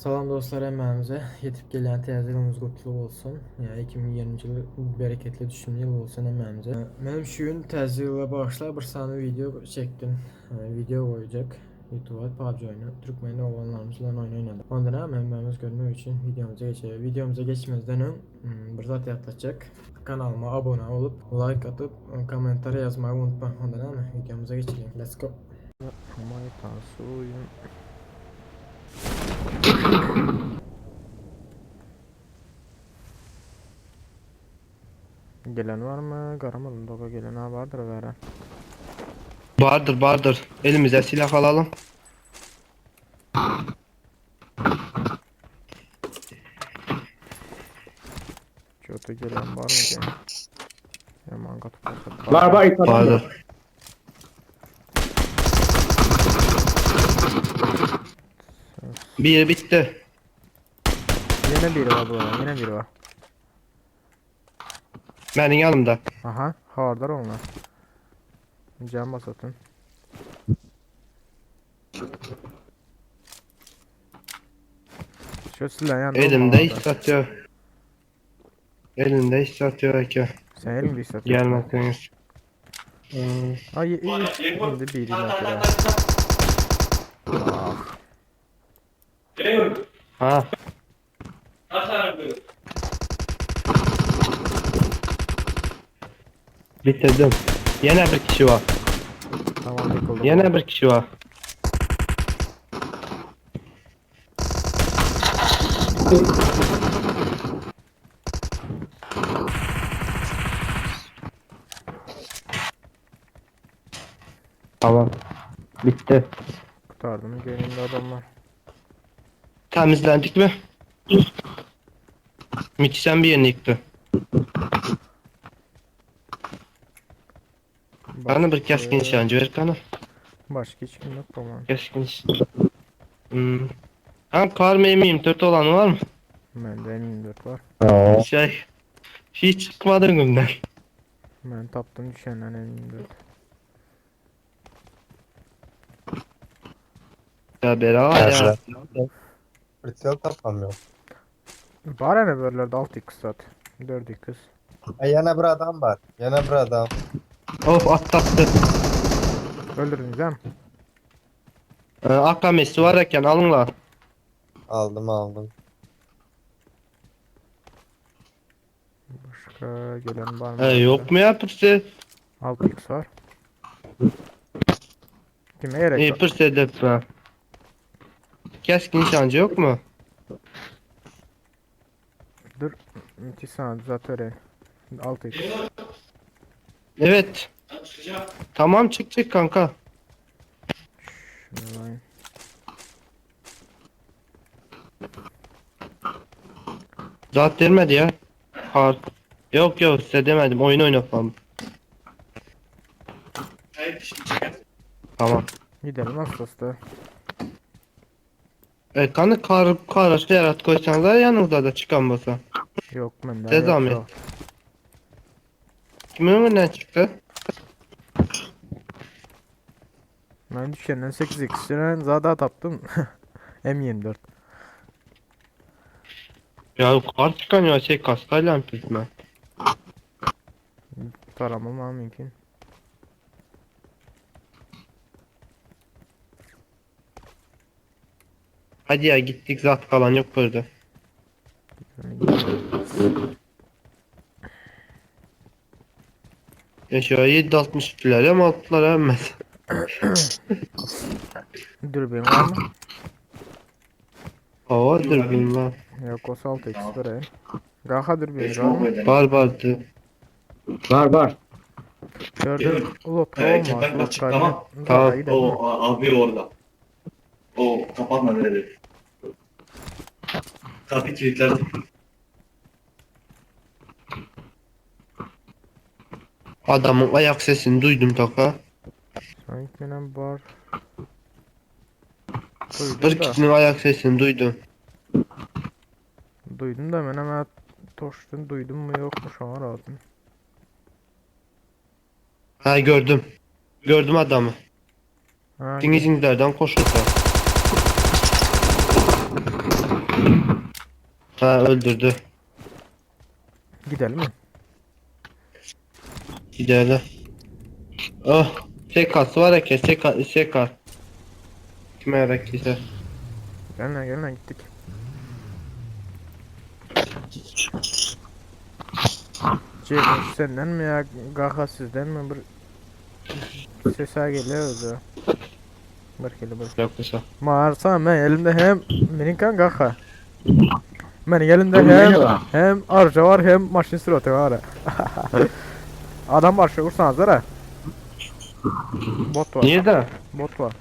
Salam dostlar hemmämize ýetip gelýän täze ýylymyz gutly bolsun. Ýa 2020-nji ýyl bereketli düşümli ýyl bolsun hemmämize. Menem şu gün täze ýyla bagyşlap bir sany wideo çekdim. Wideo goýjak YouTube'a PUBG oýny türkmen oglanlarymyz bilen oýun oýnadyk. Onda näme hemmämiz görmek üçin wideomyza geçeýik. Wideomyza geçmezden öň bir zat ýatlatjak. Kanalyma abone bolup, laýk atyp, kommentariýa ýazmagy unutmaň. Onda näme wideomyza geçeliň. Let's go. Gelen var mı? Garamadım doga gelen ha vardır veren. Vardır vardır. Elimize silah alalım. Çotu gelen var mı gene? Yaman katıp katıp. Var var ilk Vardır. Biri bitti. Yine biri var burada yine biri var. Benim yanımda. Aha hardar onlar. Cam basatın. Şu silah yanında Elimde olmalı. hiç yok. Elinde hiç yok ki. Sen elinde istat yok. Gelmediniz. Hmm. Ay indi biri mesela. Ha. Bitirdim. Yine bir kişi var. Tamam yıkıldı. Yine bir kişi var. Tamam. Bitti. Kurtardım gönlümde adamlar. Temizlendik mi? Miki sen bir yerini yıktı. Bana bir keskin nişancı ver kana. Başka hiç kim yok babam. Keskin nişancı. Hmm. Ha kar mı M24 olan var mı? Bende M24 var. Şey. Hiç çıkmadı günden. Ben taptım düşenden M24. Ya bera ya. Pritsel tapamıyorum. Bari ne böylelerde 6x sat. 4x. E, yana bir adam var. Yana bir adam. Of atlattı. Öldürdünüz değil mi? Ee, AKM'si var eken alın la. Aldım aldım. Başka gelen var mı? Ee, yok mu ya pırse? 6x var. Kime gerek E, var? pırse defa. Keskin nişancı yok mu? Dur. Müthiş sana düzelt vereyim. 6x. Evet. Tamam çık çık kanka. Şunu alayım. Zat vermedi ya. Kar. Yok yok size demedim. Oyun oynatmam. Tamam. Gidelim hastası. E, kanı kar kar yarat koysanız yanınızda da çıkan basa. Yok bende. Size yok, zahmet. yok. Kimin önünden çıktı? Ben düşenden 8x lira zaten taptım. M24. Ya kar çıkan ya şey kastayla pizme. Taramam ha mümkün. Hadi ya gittik zat kalan yok burada. Yani gidelim. Ya şu 7.62'ler hem 6'lar hem Dürbün var mı? Aa dürbün var. Yok olsa 6x vereyim. Gaha dürbün var mı? Var vardı. Var var. Gördüm. Lotka Ee, olmaz. kepenk Lotka açık, tamam. Tamam. Gidelim. O abi orada. O kapatma dedi. Kapı kilitlendi. Adamın ayak sesini duydum taka. Sanki benim var. Duydum Bir da. kişinin ayak sesini duydum. Duydum da ben hemen toştun duydum mu yok mu şu an rahatım. Ha gördüm. Gördüm adamı. Ha, Dinizcilerden koşuyor. Ha öldürdü. Gidelim mi? Gidelim. Oh. SK'sı var ya SK SK. Kime gerekirse. Gel lan gel lan gittik. Ceyhun senden mi ya? Gaha sizden mi? Bir sese geliyordu. Bir kere bir. Yoksa. Mağarsa ben elimde hem mininkan gaha. Ben elimde hem hem arca var hem maşin süratı var. Adam var şu vursanız ha. Bot var. Niye de? Bot var.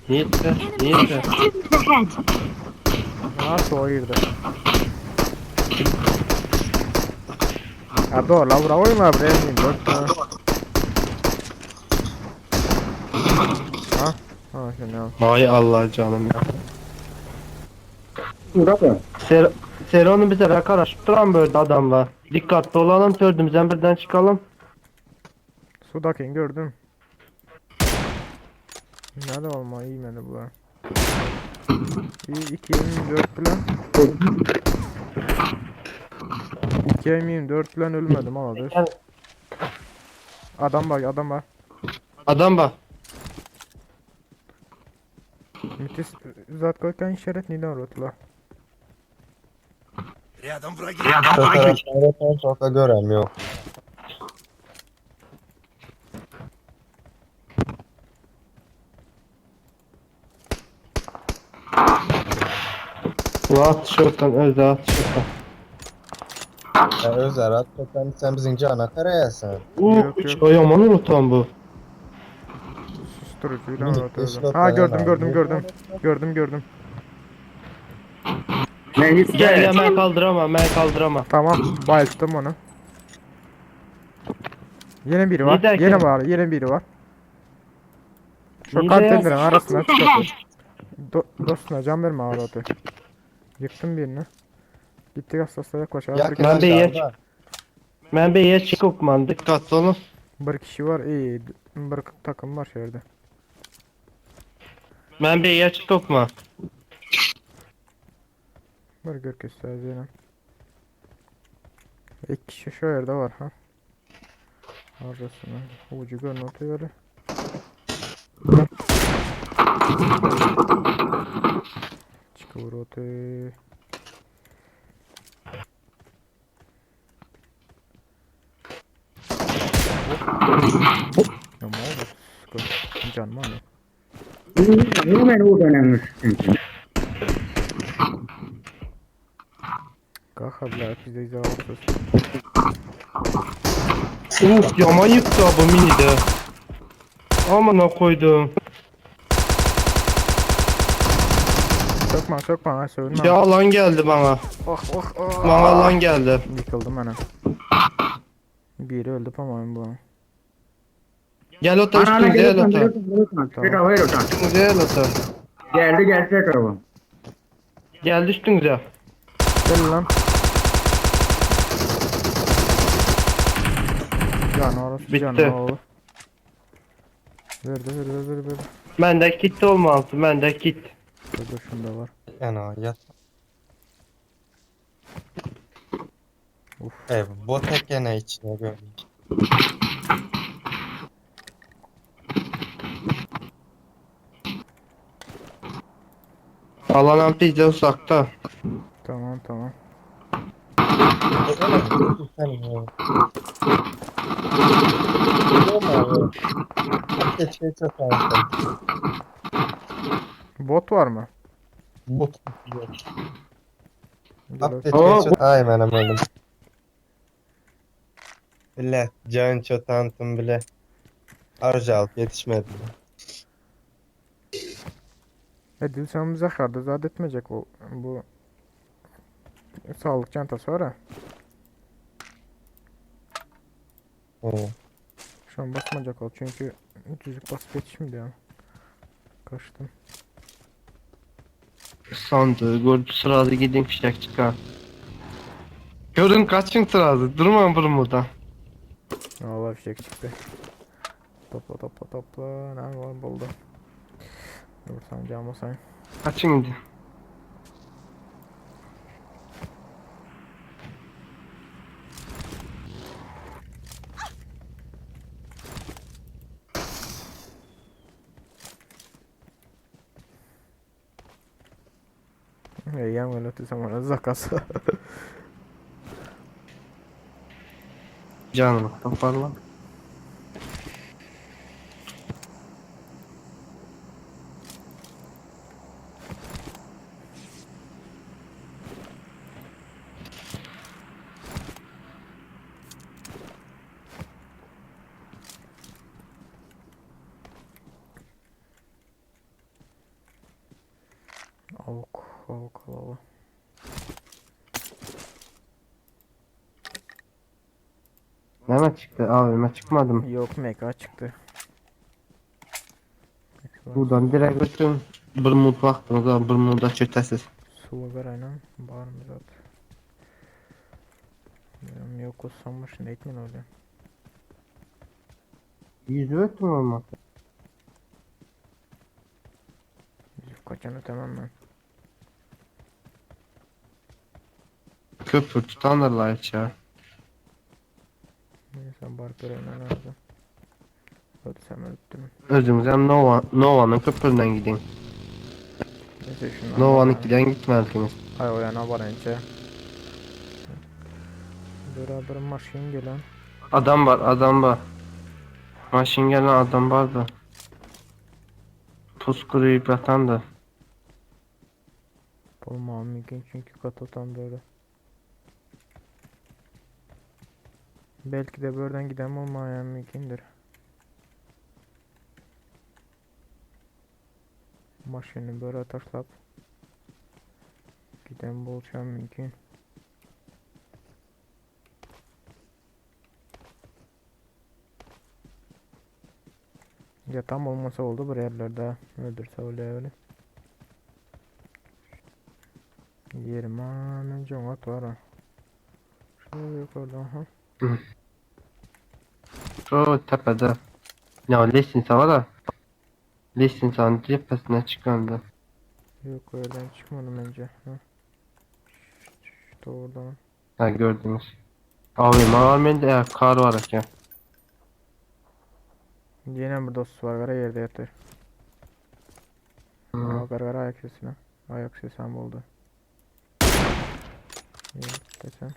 Niye de? Niye de? Ahead. Ha sola girdi. Ha doğru la vura oyma bre 24 tane. Ha? Ha şimdi al. Ay Allah canım ya. Burada. Ser Seronu bize karıştıran böyle adamlar. Dikkatli olalım tördümüzden birden çıkalım. Sudakini gördüm. Nerede olma iyi meni bu. İyi 2 24 plan. 2 24 plan ölmedim ama dur. Adam var adam var. Adam bak. Müthiş zat koykan işaret neden rotla. Fotoğraflarda çok da görem yok. Ulan tişörtten özde at tişörtten. Ya Özer hakikaten sen bizim cana karayasın. Uuu Yok, üç yok. ayaman unutan bu. Susturucuyla Minik rotla. beş Ha rotla gördüm yani. gördüm gördüm. Gördüm gördüm. Ben hiç Gel gel ben kaldıramam ben kaldıramam. Tamam bayılttım onu. Yine biri var. Ne derken? Yine var. Yine biri var. Şu Ne der? konteynerin arasına çıkartın. Ahead. Do dostuna can verme ağladı. Yıktım birini. Gittik hassaslara yaklaşalım. Yakın Ben bir yer- aşağıda. Ben bir yer çıkıp man dikkatli olun. Bir kişi var. İyi. Bir takım var şehirde. Ben bir yer çıkıp man. Bir gör göstereceğim. İki kişi şu yerde var ha. Arasına. Ucu gör notu göre. Çıkıyor otu. Ya ne oldu? Sıkı. Canım abi. Niye beni o dönemmiş çünkü? Kalk abla biz de izah olsun. Uf yaman yıktı ha bu mini de. Amına koydum. Sokma sokma ha sövünme. Ya alan geldi bana. Oh oh oh. Bana alan geldi. Yıkıldım ana. Biri öldü ama bu. Gel ota Ana ana üstümüze gel gel otan ota. gel otan gel otan. Gel otan. Üstümüze gel ota. Geldi geldi tarafa. Geldi üstümüze. Gel lan. Can orası Bitti. can oğlu. Verdi verdi verdi verdi. Bende kit olmazdı. Bende kit. Dur dur şunda var. Yani o yat. Uf. E, bu tek gene içine gördüm. Alan amca uzakta. Tamam tamam. Sen ya. Biliyor musun abi? Keçiye çok aldım. Bot var mı? Bot. Gel At Aa, keçiye çok... Ay ben öldüm. Bile. Can çatantım bile. Arca alıp yetişmedi. E sen bize xarda zad etmeyecek o bu sağlık çantası var ha. Hı. Şu an basmayacak ol çünkü düzlük basıp yetişmedi ya. Kaçtım. Sandığı gördü sırada gidin fişek çıkar. Görün kaçın sırada. Durmayın durun burada. Allah fişek çıktı. Topla topla topla. Ne var buldu. Dur sen can basayım. Kaçın gidin. Eýýäm gelip desem ona zakas. Canını toparla. Avuk, avuk alaly. Näme çykdy? AVM çykmady mı? Yok MK çykdy. Buradan direkt ötün. Bir mut vaxtınız var, bir muda çötəsiz. Suwa garaýnam barmy zat. Bilmem yok olsam başında etmen öyle. Yüzü ötün olmaz. Yüzüp kaçan ötemem ben. Köprü tutanırlar hiç ya. Neyse barip öğrenmem lazım. Ölsem öldüm. Özünüz hem Nova, Nova'nın köpründen gidin. Neyse şundan Nova'nın bana- giden gitmelisiniz. Ay o yana var önce. Beraber maşin gelen. Adam var, adam var. Maşin gelen adam vardı. Pus kuruyup yatan da. Olmam mümkün çünkü katıltan böyle. Belki de buradan giden olmayan mümkündür. Maşını böyle taşlap giden bolça mümkün. Ya tam olmasa oldu bir yerlerde öldürse öyle öyle. Yerman jongat var ha. Şöyle yukarıda aha. Şu tepede. Ya Lesinsa var da. Lesinsa'nın tepesine çıkandı. Yok o yerden çıkmadım bence. Ha. Şu, şu doğrudan. Ha gördünüz. AVM var mıydı? Ya kar var ya. Yine bir dost var kara yerde yatır. Hmm. Aa, kara kara ayak sesine. Ayak sesi hem oldu. İyi desen.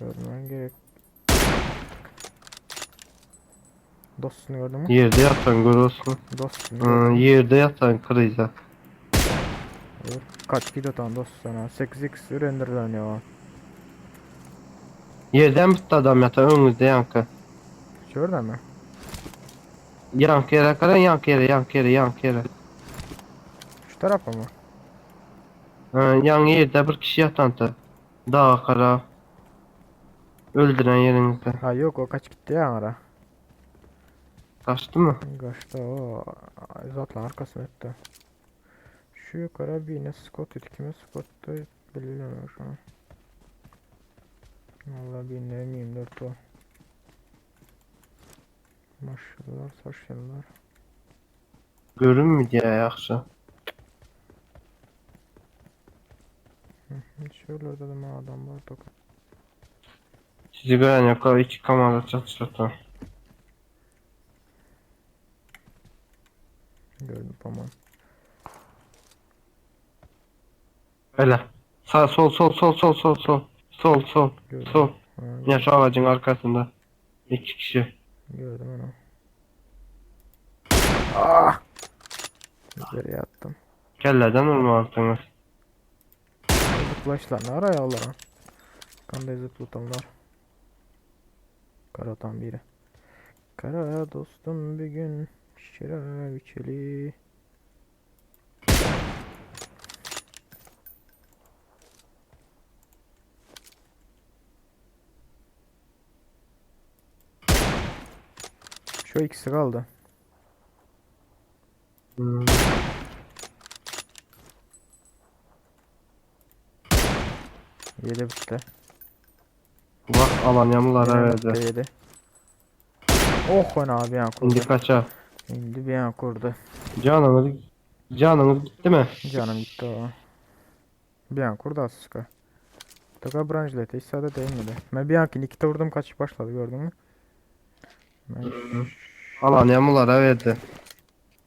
Görmen gerek. Dostunu gördün mü? Yerde yatan görüyorsun. Dostunu gördün Hmm, mü? yerde yatan kırıyla. Olur. Kaç kilo tam dost sana? 8x renderlanıyor. Yerden bitti adam yatan önünüzde yankı. Şurada mı? Yankı yere kadar yankı yere yankı yere yankı yere. Şu tarafa mı? Ha, yan yerde bir kişi yatan da. Dağa kara. Öldüren yerinizde. Ha yok o kaç gitti ya ara. Kaçtı mı? Kaçtı o. Zaten arkasına etti. Şu yukarı birine Scott etti. Kime Scott'tu bilmiyorum şu an. Vallahi birine M24 o. Maşallah saçlar. Görünmü diye yaxşı. Şöyle dedim ha adam var toka. Sizi gören yok. o iki kamera çatıştı. Gördüm tamam. Öyle. Sağ sol sol sol sol sol sol. Sol sol Gördüm. sol. Ha, Ya şu ağacın arkasında. İki kişi. gördüm onu. Ah! Nereye attım? Kelleden vurmalısınız. Zıplaşlar ne araya Allah. Kanda zıplatanlar. Karatan biri. Kara dostum bir gün şarap içeli. Şu ikisi kaldı. Hmm. Yedi bitti. Bak alan yamlara Yine verdi. bitti, yedi. Oh lan abi yan kurdu. Şimdi kaça. Şimdi bir yan kurdu. Canınız canınız gitti mi? Canım gitti o. Bir an kurdu Asuka. Taka branjlete hiç sade değmedi. Ben bir an iki vurdum kaçış başladı gördün mü? Ben Alan yamlara verdi.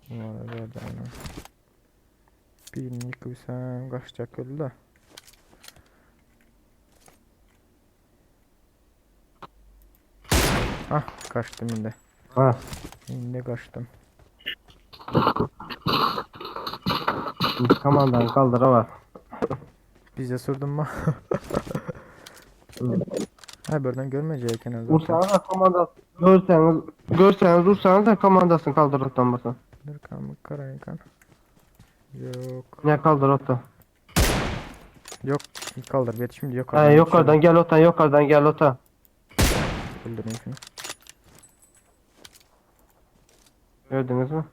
Bunlara verdi aynen. Birini ýykybilsem gaçjak geldi-de. Ah kaçtım indi. Ha. Indi kaçtım. Komandanı kaldıra var. Bize sordun mu? Ha birden görmeyecek eken zaten. Ursanız da komandası. Görseniz, görseniz ursanız da komandasını kaldır otan basın. Dur kan karayın kan. Yok. Ne kaldır otan. Yok kaldır yetişmedi yok. Ha, yukarıdan gel otan yukarıdan gel otan. Öldüreyim şunu. Gördünüz mü?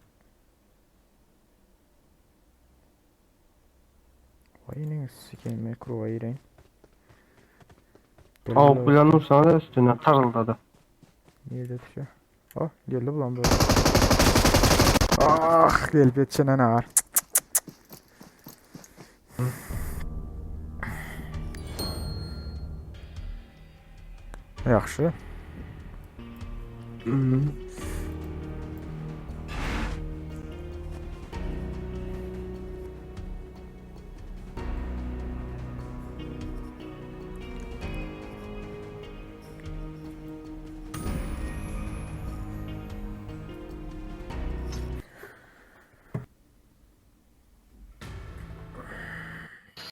Vay ne sikeyim mikro ayırayım. Aa bulan ursanız da üstüne tarıldadı. Nerede düşüyor? Oh geldi bulan böyle. Ah gelip yetişene ne var? Yaxşı.